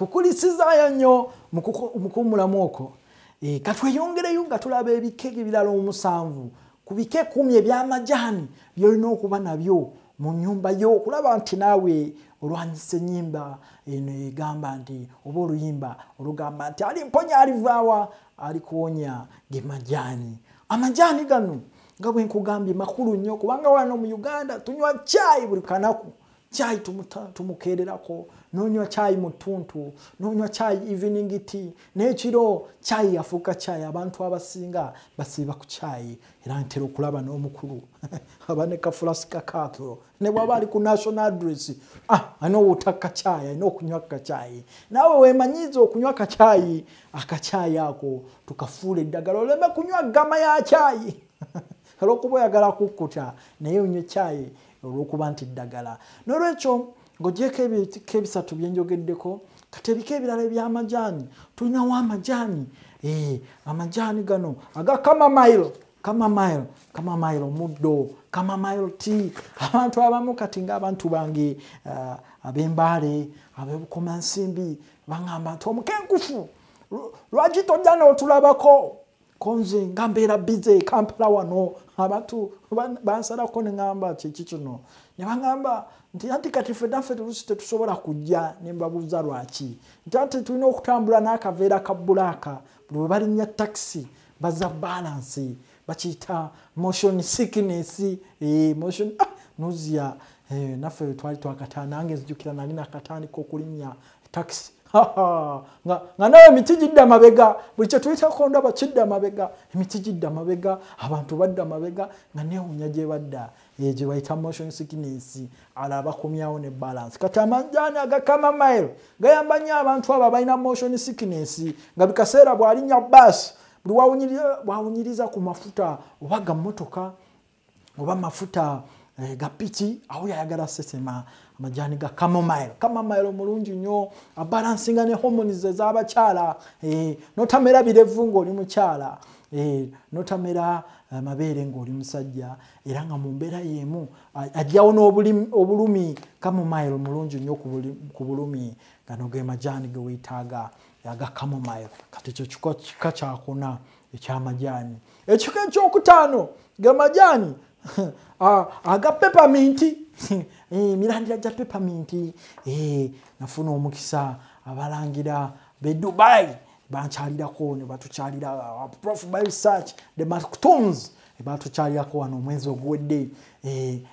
Nkukulisizaayo nnyo mu kuwummulamu okwo. Katweyongereyo nga tulaba ebika ebirala 7 ku bika 10 eby'amajaani by'olina okuba nabyo mu nnyumba yo, okulaba nti naawe olwanyisa ennyimba eno egamba nti oba oluyimba olugamba nti ali mponya alivaawa alikuwonya ge majaani. Amajaani gano nga bwe nkugambye makulu nnyo, kubanga wano mu Uganda tunywa chai buli kanaku. Chai tumukeererako, n'onywa chai mu ttuntu, n'onywa chai evening tea, n'ekiro chai yafuuka chai. Abantu abasinga basiiba ku chai, era ntera okulaba n'omukulu aba ne kafulasika kaakyo, ne bw'aba ali ku national address, alina owutakka chai, alina okunywa kachai. Naawe weemanyiiza okunywa kachai, akachai ako tukafuula eddagala, oleme kunywa gama ya chai olw'okuba oyagala kukkuta, naye onywe chai olw'okuba nti ddagala. N'olwekyo ng'ogyeko ebika ebisatu bye njogeddeko, kati ebika ebirala eby'amajaani tulinawo amajaani. Amajaani gano aga chamomile, chamomile, chamomile omuddo, chamomile tea. Abantu abamu kati ng'abantu bange ab'Embaale, ab'Ebukomansimbi baŋŋamba nti omukenkufu lwaki tojja n'otulabako? Ko nze nga mbeera busy Kampala wano, abantu bansalako ne ŋŋamba kiki kino, ne baŋŋamba nti anti kati ffe naffe oluusi tetusobola kujja. Ne mbabuuza lwaki, nti anti tulina okutambula n'akaveera ka bbulaaka, buli bwe balinnya takisi bazza balance, bakiyita motion sickness, motion nausea. Naffe twali twakatandika, nange nzijukira nali nakatandika okulinnya takisi nga nawe emiti gidda mabega, buli kye tuyitako ndaba kidda mabega, emiti gidda mabega, abantu badda mabega, nga neewuunya gye badda, gye bayita motion sickness, ala bakomyawo ne balance. Kati amajaani aga chamomile gayamba nnyo abantu abo abalina motion sickness, nga bikaseera bw'alinnya baasi, buli bw'awunyiriza ku mafuta oba ga mmotoka oba mafuta ga piki, awo yayagala sesema. Amajaani ga chamomile, chamomile omulungi nnyo, abalansinga ne hormones ez'abakyala, n'otamera birevu ng'oli mukyala, n'otamera amabeere ng'oli musajja, era nga mu mbeera y'emu ajjawo n'obulumi. Chamomile mulungi nnyo ku bulumi. Gano ge majaani ge weetaaga aga chamomile. Kati ekyo kika kyakuna eky'amajaani. Ekika ekyokutaano ge majaani aga peppermint, emirandira gya peppermint. Nafuna omukisa abalangira be Dubai bankyalirako ne batukyalira, Prof by Research the Maktoums batukyalirako wano omwezi oguwedde,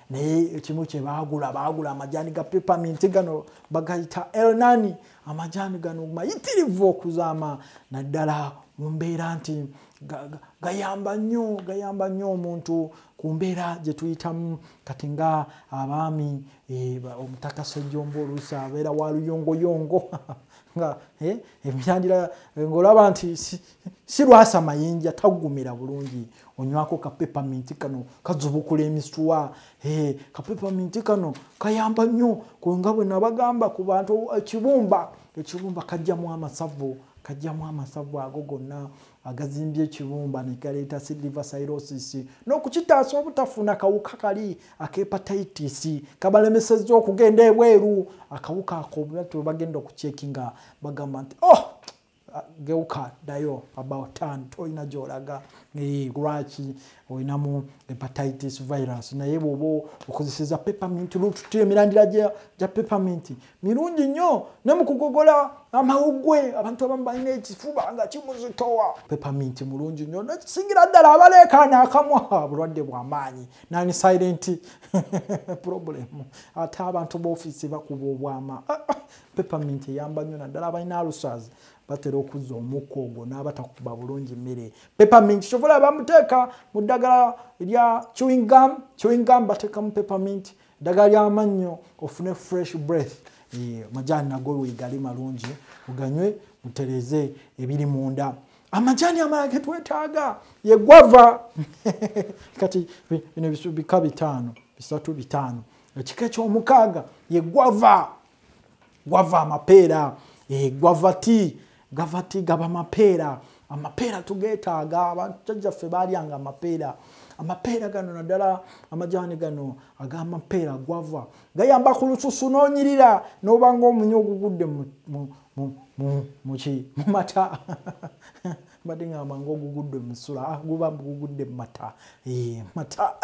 naye ekimu kye baagula, baagula amajaani ga peppermint gano bagayita Elnani. Amajaani gano mayitirivu okuzaama, naddala mu mbeera nti gayamba nnyo, gayamba nnyo omuntu ku mbeera gye tuyitamu kati nga abaami. Omutaka Ssejjombo oluusi abeera wa luyongoyongo nga emirandira ng'olaba nti si lwasa mayinja, taggumira bulungi, onywako ka peppermint kano kazubukula emisuwa. Ka peppermint kano kayamba nnyo nga bwe nabagamba ku bantu ekibumba, ekibumba kajjamu amasavu, kajjamu amasavu ago gonna agazimbye ekibumba ne galeeta liver cirrhosis, n'okukitaasa obutafuna kawuka kali ak'hepatitis kabalemesezza okugenda ebweru. Akawuka ako bagenda okucekinga bagamba nti oh, geuka ddayo about turn, tolina gy'olaga, lwaki olinamu hepatitis virus. Naye bw'oba okozeseza peppermint root tea, emirandira gya peppermint mirungi nnyo ne mu kugogola amawuggwe. Abantu abamu balina ekifuba nga kimuzitowa, peppermint mulungi nnyo, nekisingira ddala abaleekaana akamwa, bulwadde bw'amaanyi, nani silent problem, ate abantu b'ofiisi bakuba obwama. Peppermint eyamba nnyo naddala abalina ulcers, batera okuzza omukka ogwo n'abatakuba bulungi mmere. Peppermint kyova olaba bamuteeka mu ddagala lya chewing gum, chewing gum bateekamu peppermint, eddagala ly'amannyo ofune fresh breath. Amajaani nago weegali malungi, muganywe mutereeze ebiri munda. Amajaani amalala ge twetaaga ye guava. Kati bino bika 5, 3 5. Ekika ekyomukaaga ye guava, guava amapeera, guava tea, guava tea gaba mapeera. Amapeera tugeetaaga, abantu jjajjaffe baalyanga amapeera. Amapeera gano naddala amajaani gano ag'amapeera gwava gayamba ku lususu n'onyirira n'oba ng'omunya ogugudde mu mata. Mbadde ngamba ng'ogugudde mu ssula, guba gugudde mu mata. Mata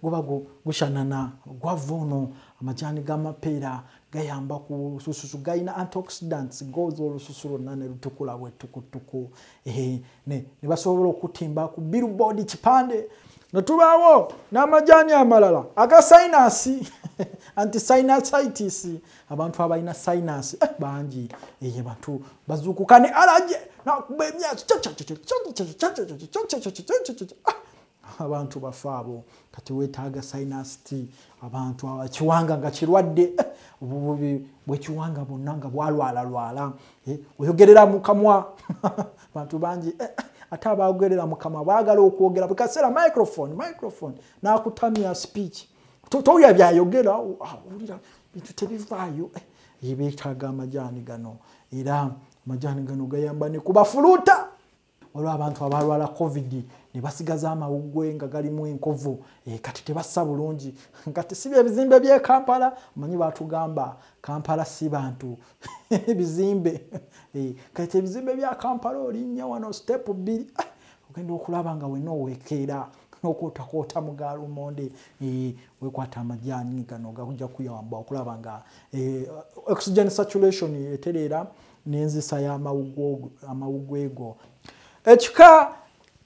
guba gushanana. Gwava ono amajaani g'amapeera gayamba ku lususu, galina antioxidants, gooza olususu lwonna ne lutukula bwe tukutuku. Ne basobola okutimba ku billboard kipande. Ne tubaawo n'amajaani amalala aga sinus, anti-sinusitis. Abantu abalina sinus bangi, abantu bazuukuka ne allergy nakuba emyasi, abantu bafa abo. Kati weetaaga sinus tea. Abantu ekiwanga nga kirwadde, obububi bw'ekiwanga bwonna nga bwalwalalwala, oyogerera mu kamwa. Abantu bangi ate abagerera mu kamwa baagala okwogera buli kaseera, microphone, microphone, n'akutamya speech, towulira byayogera, owulira bintu tebivaayo. Beetaaga amajaani gano, era amajaani gano gayamba ne kubafuluuta. Waliwo abantu abalwala COVID ne basigaza amawuggwe nga galimu enkovu, kati tebassa bulungi. Kati si ebizimbe by'e Kampala, omanyi batugamba Kampala si bantu, ebizimbe. Kati ebizimbe bya Kampala olinnya wano step 2, ogenda okulaba nga wenna owekeera n'okwotakwota mu galumonde. Weekwata amajaani gano gajja kuyamba okulaba nga oxygen saturation etereera n'enzisa y'amawuggwe go. Ekika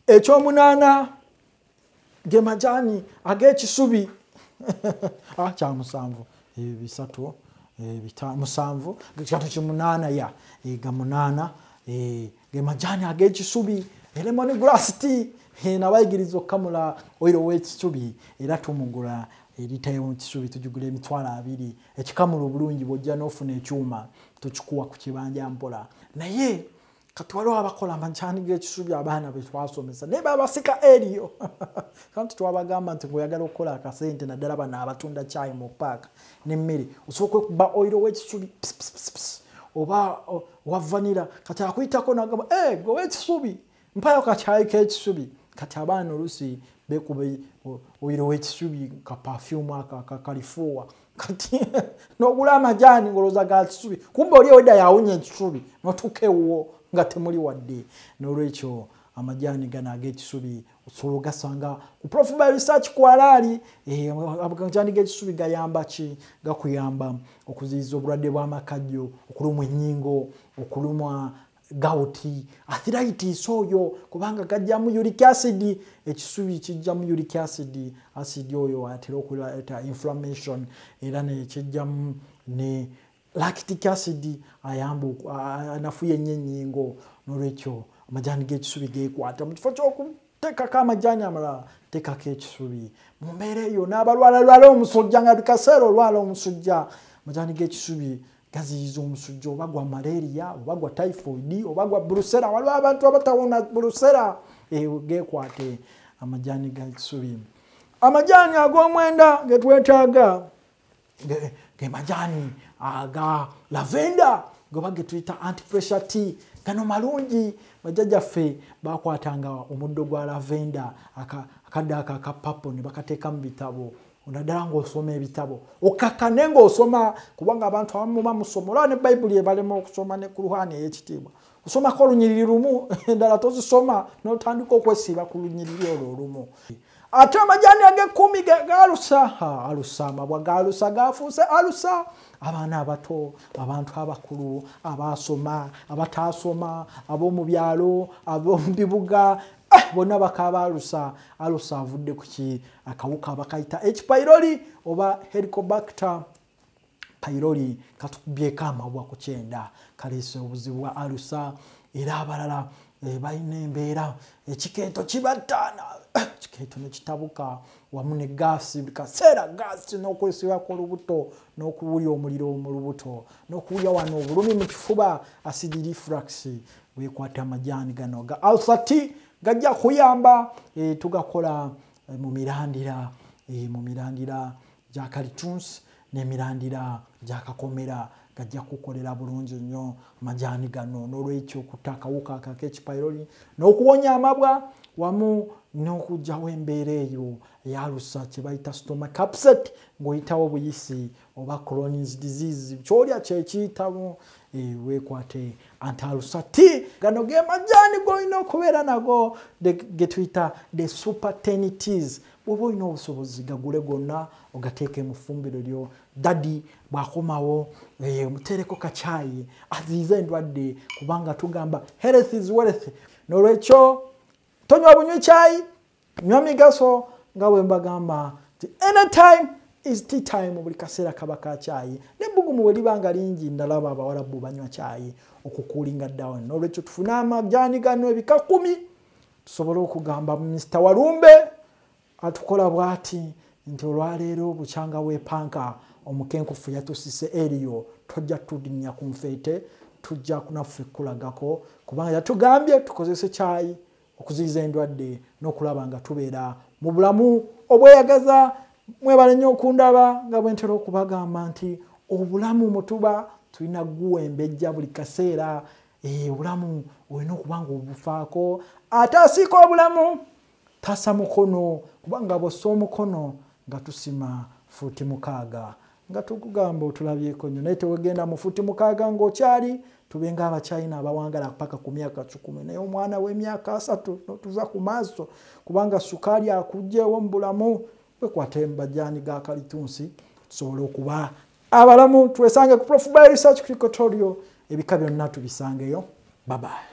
ekyomunaana ge majaani ag'ekisubi. Kya musanvu, bisatu, 7, kikatu kimunaana, ya ga munaana, ge majaani ag'ekisubi, lemon grass tea. Nabayigiriza okukamula oil w'ekisubi, era tumugula erita y'ekisubi, tugigula 20,000. Ekikamula obulungi bw'ojja n'ofuna ekyuma tukikuwa ku kibanja mpola. Naye kati waliwo abakola amajaani g'ekisubi, abaana be twasomesa naye babasika eriyo. Kanti twabagamba nti bw'oyagala okukola akasente, naddala bano abatunda kyayi mu paaka n'emmere, osooka okuba oil w'ekisubi oba wa vanilla. Kati akuyitako n'agamba, gwe w'ekisubi, mpayo kakyayi k'ekisubi. Kati abaana oluusi beekuba oil w'ekisubi ka perfume akakalifuuwa, kati n'ogula amajaani ng'olowooza ga kisubi, kumbe oli owedda yawunya ekisubi n'otuuka ewuwo nga temuli wadde. N'olwekyo amajaani gano ag'ekisubi osobola ogasanga ku Prof by Research kwalaali. Amajaani g'ekisubi gayamba ki? Gakuyamba okuziyiza obulwadde bw'amakajjo, okulumwa ennyingo, okulumwa gawuti, arthritis oyo, kubanga gajjamu uric acid. Ekisubi kijjamu uric acid, acid oyo atera okuleeta inflammation, era nekijjamu ne lactic acid ayamba anafuya ennyo ennyingo. N'olwekyo amajaani g'ekisubi geekwata mu kifo ky'okuteekako amajaani amalala, teekako ekisubi. Mu mbeera eyo n'abalwalalwala omusujja, nga buli kaseera olwala omusujja, amajaani g'ekisubi gaziyiza omusujja, oba gwa malaria, oba gwa typhoid, oba gwa brucella. Waliwo abantu abatawona brucella, geekwate amajaani g'ekisubi. Amajaani ag'omwenda ge twetaaga ge majaani aga lavender, goba ge tuyita anti-pressure tea. Gano malungi. Bajjajjaffe bakwatanga omuddo gwa lavender, akadde ako aka purple, ne bakateeka mu bitabo, naddala ng'osoma ebitabo okakkane ng'osoma, kubanga abantu abamu bamusoma, olaba ne Bayibuli ebalema okusoma ne Kuluhaani ey'ekitiibwa, osomako olunyiriri lumu, endala tozisoma, n'otandika okwesiiba ku lunyiriri olwo olumu. Ate amajaani ag'ekkumi galusa, alusa, amabwa galusa gafuuse alusa. Abaana abato, abantu abakulu, abaasoma, abataasoma, ab'omu byalo, ab'omu bibuga, bonna bakaaba alusa. Alusa avudde ku ki? Akawuka bakayita H pylori oba Helicobacter pylori, katukubyeko amabwa ku kyenda, kaleese obuzibu bwa alusa. Era abalala balina embeera ekikeeto kibattaana, ekikeeto ne kitabuka wamu ne gaasi, buli kaseera gaasi, n'okwesibako olubuto, n'okuwulya omuliro mu lubuto, n'okuwulya wano obulumi mu kifuba, acid reflux. Weekwata amajaani gano ga ulcer tea, gajja kuyamba. Tugakola mu mirandira, mu mirandira gya kalitunsi n'emirandira gya kakomera. Gajja kukolera bulungi nnyo amajaani gano. N'olwekyo okutta akawuka ak'ekipayiroli n'okuwonya amabwa wamu n'okugyawo embeera eyo eyalusa kye bayita stomach upset ng'oyitawo buyisi oba Crohn's disease, kyolya kyekiyitamu, weekwate anti-ulcer tea. Gano ge majaani g'olina okubeera nago ge tuyita the super 10 teas. Bw'oba olina obusobozi gagule gonna ogateeke mu ffumbiro lyo. Daddy bw'akomawo omuteereko kacaayi aziyize endwadde, kubanga tugamba health is wealth. N'olwekyo tonywa bunywi caayi, nywa migaso, nga bwe mbagamba nti anytime is tea time, buli kaseera kaba ka caayi. N'ebbugumu bwe liba nga lingi, ndalaba abawarabu banywa caayi okucoolinga down. N'olwekyo tufune amajaani gano ebika 10 tusobole okugamba Mr. Walumbe atukola bw'ati nti olwaleero bukyanga weepanka omukenkufu yatusise eriyo, tojja tudinnya ku nfeete, tujja naffe kulagako, kubanga yatugambye tukozese caayi okuziyiza endwadde n'okulaba nga tubeera mu bulamu obweyagaza. Mwebale nnyo okundaba, nga bwe ntera okubagamba nti obulamu mutuba tulina guwembejja buli kaseera. Obulamu olina okuba nga obufaako, ate asiika obulamu tasa mukono, kubanga bw'ossa omukono nga tusima fuuti 6, nga tukugamba otulabyeko nnyo, naye tewegenda mu fuuti 6 ng'okyali. Tube ng'Abachina abawangala paka ku myaka 10, naye omwana w'emyaka 3 n'otuva ku maaso, kubanga sukaali akuggyewo mu bulamu. Wekwate mu majaani ga kalitunsi tusobole okuba abalamu. Twesange ku Prof Bio Research Clinical, ebika byonna tubisangeyo. Bye bye.